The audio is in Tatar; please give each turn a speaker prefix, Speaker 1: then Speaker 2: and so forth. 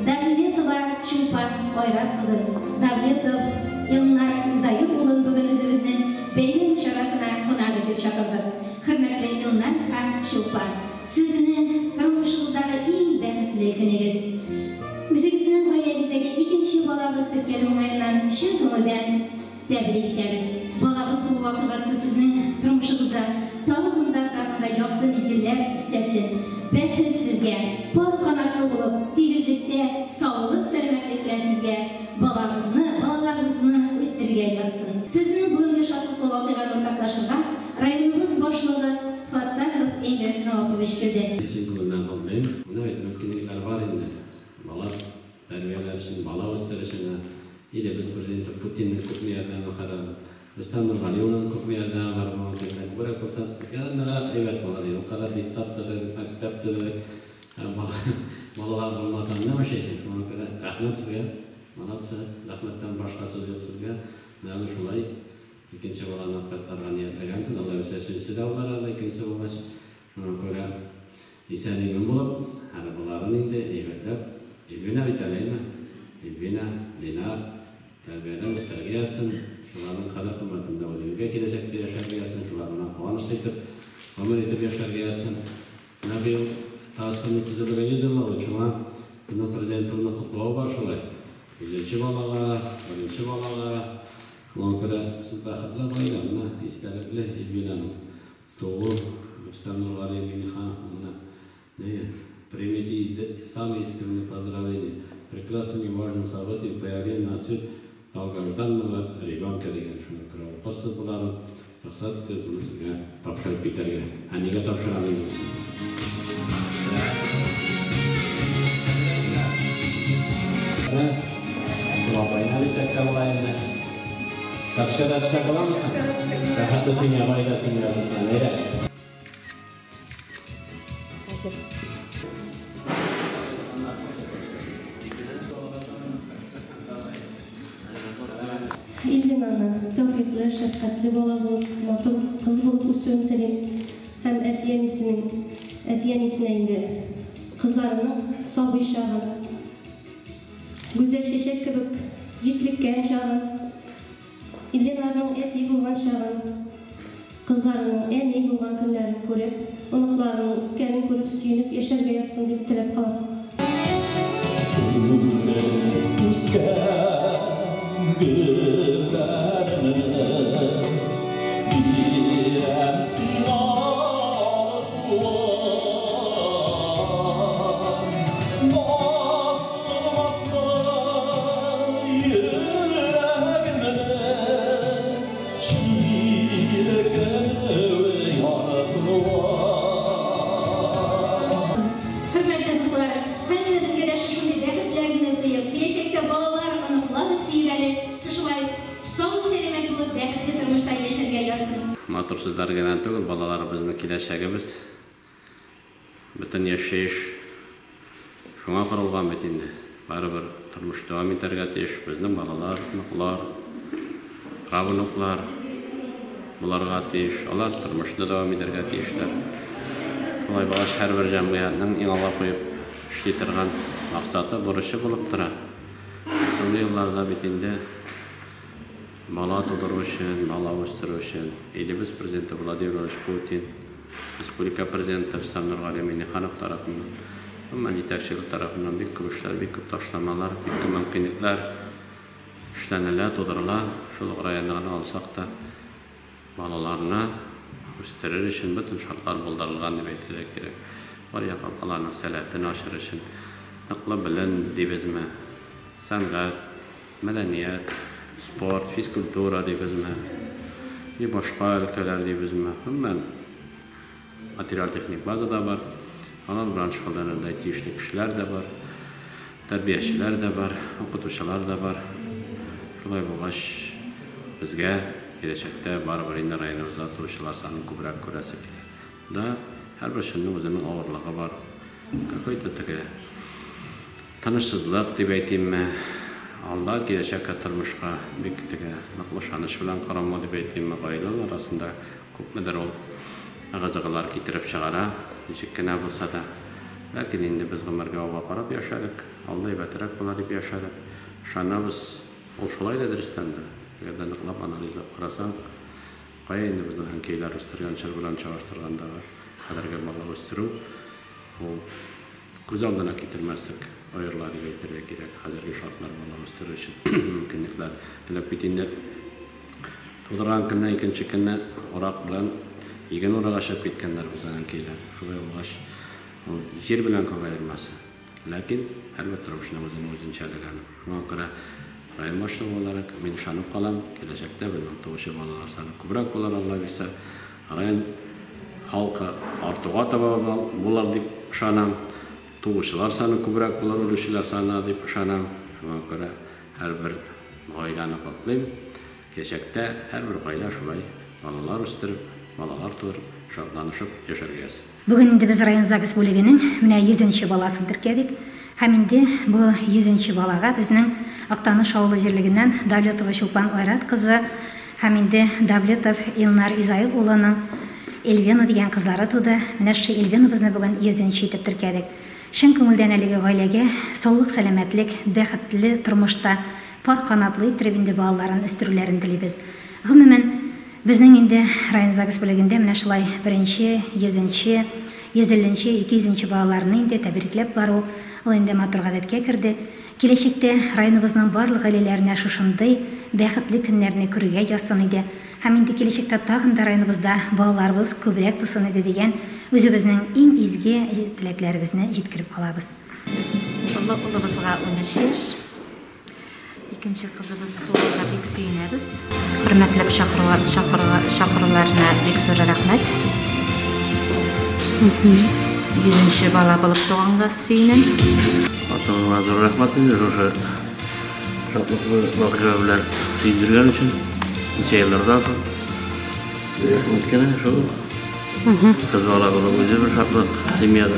Speaker 1: Давлетова Чулпан Айрат кызын, Давлетов Илнар Изаил улын бүген үзебезнең бәйрәм чарасына кунак итеп чакырдык. Хөрмәтле Илнар һәм Чулпан, сезнең тормышыгыздагы иң бәхетле көнегез, үзегезнең гаиләгездәге икенче балагыз теркәлү уңаеннан чын күңелдән тәбрик итәбез. Балагыз туу вакыйгасы сезнең тормышыгызда тагын да тагын да якты мизгелләр өстәсен. Бәхет сезгә, пар канатлы булып, тигезлектә, саулык-сәламәтлек белән сезгә балагызны, балаларыгызны үстерергә язсын. Сезнең бүгенге шатлыклы вакыйганы уртаклашырга районыбыз башлыгы Фаттахов Энгель Навапович килде.
Speaker 2: Чын күңелдән котлыйм. Менә бит мөмкинлекләр бар инде. Бала тәрбияләр өчен, бала үстерер өчен. Илебез Президенты Путинның күпме ярдәме хәзер. Рөстәм Нургалиевның күпме ярдәме бар бүгенге көндә. Күбрәк булса, ныграк әйбәт булыр иде. Ул кадәр детсад төзедек, мәктәп төзедек. Балалар булмаса, нәмә эшләйсең? Шуңа күрә рәхмәт сезгә. Молодцы. Рәхмәттән башка сүз юк сезгә. Менә әнә шулай икенче баланы кайтарырга ниятләгәнсез. Алла бирсә, өченчесе дә булыр әле, икенчесе булгач. Шуңа күрә исән-имин булып, әле боларын инде әйбәтләп, Эльвина бит әле, әйме? Эльвина, Ленар, тәрбияләп үстерергә язсын. Шуларның кадер-кыйммәтендә үзегезгә киләчәктә яшәргә язсын, шулар белән куанычлы итеп, гомер итеп яшәргә язсын. Менә быел ТАССРның төзелүгә 100 еллыгы бит, шуңа безнең Президентыбызның котлавы бар шулай. Йөзенче балага, беренче балага. Шуңа күрә сез бәхетле гаилә, менә истәлекле Эльвинаның тууы, Рөстәм Нургали Миңнехановның менә ни, примите самые искренние поздравления прекрасным и важным событием появления на свет долгожданного ребенка дигән, шуңа күрә укырсыз боларын. Рөхсәт итегез моны сезгә тапшырып китәргә. Ә нигә тапшырам инде? Апайны дисәк тә була инде. Ташка да төшсәк буламы соң? Бәхетле семья, гаилә семья. Әйдә.
Speaker 3: Ильвинаны тәүфыйклы, шәфкатьле бала булып, матур кыз булып үсүен телим һәм әти-әнисенең, әти-әнисенә инде кызларының сабый чагын, гүзәл чәчәк кебек җитлеккән чагын, Ильвинарның әти булган чагын, кызларының әни булган көннәрен күреп, оныкларының үскәнен күреп сөенеп яшәргә язсын дип теләп калам.
Speaker 4: Үскән гөлләрне бирәм сиңа алсуын. Басылмаслы йөрәгемне җилкенүе ярсуын.
Speaker 1: Хөрмәтле дуслар, һәммәбезгә дә шушындый бәхетләр генә тоеп, киләчәктә балалар, оныклар сөеп әле шушылай сау-сәламәт булып, бәхетле тормышта яшәргә язсын.
Speaker 2: Матур сүзләр генә түгел, балаларыбызның киләчәгебез, бөтен яшәеш шуңа корылган бит инде. Барыбер тормыш дәвам итәргә тиеш. Безнең балалар, оныклар, правнуклар буларга тиеш. Алар тормышны дәвам итәргә тиешләр. Шулай булгач, һәрбер җәмгыятьнең иң алга куеп эшли торган максаты, бурычы булып тора. Соңгы елларда бит инде бала тудыру өчен, бала үстерү өчен илебез Президенты Владимир Владимирович Путин, республика Президенты Рөстәм Нургали Миңнеханов тарафыннан, гомумән җитәкчелек тарафыннан бик күп эшләр, бик күп ташламалар, бик күп мөмкинлекләр эшләнелә, тудырыла. Шул ук районны гына алсак та, балаларны үстерер өчен бөтен шартлар булдырылган дип әйтергә кирәк. Бар яклап аларның сәләтен ачыр өчен ныклы белем дибезме, сәнгать, мәдәният, спорт, физкультура дибезме, и башка өлкәләр дибезме, гомумән материаль-техник база да бар, алар белән шөгыльләнердәй тиешле кешеләр дә бар, тәрбиячеләр дә бар, укытучылар да бар. Шулай булгач, безгә киләчәктә барыбер инде районыбызда туучылар санын күбрәк күрәсе килә. Да, һәрбер чорның үзенең авырлыгы бар. Какой-то теге тынычсызлык дип әйтимме, алда киләчәккә тормышка бик теге ныклы ышаныч белән карамау дип әйтимме, гаиләләр арасында күпмедер ул ыгы-зыгылар китереп чыгара, ничек кенә булса да. Ләкин инде без гомергә алга карап яшәдек. Алда әйбәтрәк була дип яшәдек. Ышанабыз, ул шулай да дөрестән дә. Әгәр дә ныклап анализлап карасаң, кая инде безнең әнкәйләр үстергән чор белән чагыштыргандагы хәзерге бала үстерү, ул күз алдына китермәслек аерыла дип әйтергә кирәк. Хәзерге шартлар бала үстерү өчен мөмкинлекләр. Элек бит инде тудырган көнне, икенче көнне урак белән иген урырга чыгып киткәннәр безнең әнкәйләр. Шулай булгач, ул җир белән күп аермасы. Ләкин һәрбер тормышның үзенең үзенчәлеге аның. Шуңа күрә район башлыгы буларак мин ышанып калам, киләчәктә безнең туучы балалар саны күбрәк булыр, Алла бирсә. Район халкы артуга таба булыр дип ышанам. Туучылар саны күбрәк булыр, үлүчеләр саны дип ышанам. Шуңа күрә һәрбер гаиләне котлыйм. Киләчәктә һәрбер гаилә шулай балалар үстереп, балалар тудырып, шатланышып яшәргә язсын.
Speaker 1: Бүген инде без район ЗАГС бүлегенең менә 100 нче баласын теркәдек. Һәм инде бу 100 нче балага безнең Актаныш авылы җирлегеннән Давлетова Чулпан Айрат кызы һәм инде Давлетов Илнар Изаил улының Эльвина дигән кызлары туды. Менә шушы Эльвинабызны бүген 100 нче итеп теркәдек. Чын күңелдән әлеге гаиләгә саулык-сәламәтлек, бәхетле тормышта пар канатлы иттереп инде балаларын үстерүләрен телибез. Гомумән, безнең инде район ЗАГС бүлегендә менә шулай беренче, йөзенче, йөзелленче, икейөзенче балаларны инде тәбрикләп бару, ул инде матур гадәткә керде. Киләчәктә районыбызның барлык гаиләләренә шушындый бәхетле көннәрне күрергә язсын иде. Һәм инде киләчәктә тагын да районыбызда балаларыбыз күбрәк тусын иде дигән үзебезнең иң изге теләкләребезне җиткереп калабыз.
Speaker 5: Олы улыбызга 13 яшь. Икенче кызыбыз тууга бик сөенәбез. Хөрмәтләп чакыруларына бик зур рәхмәт. Йөзенче бала булып туганга сөенәм.
Speaker 6: Хатыныма зур рәхмәт инде шушы шатлыклы вакыйга белән сөендергән өчен. Ничә еллардан соң. Рәхмәт кенә шул. Кыз бала булу үзе бер шатлык семьяда.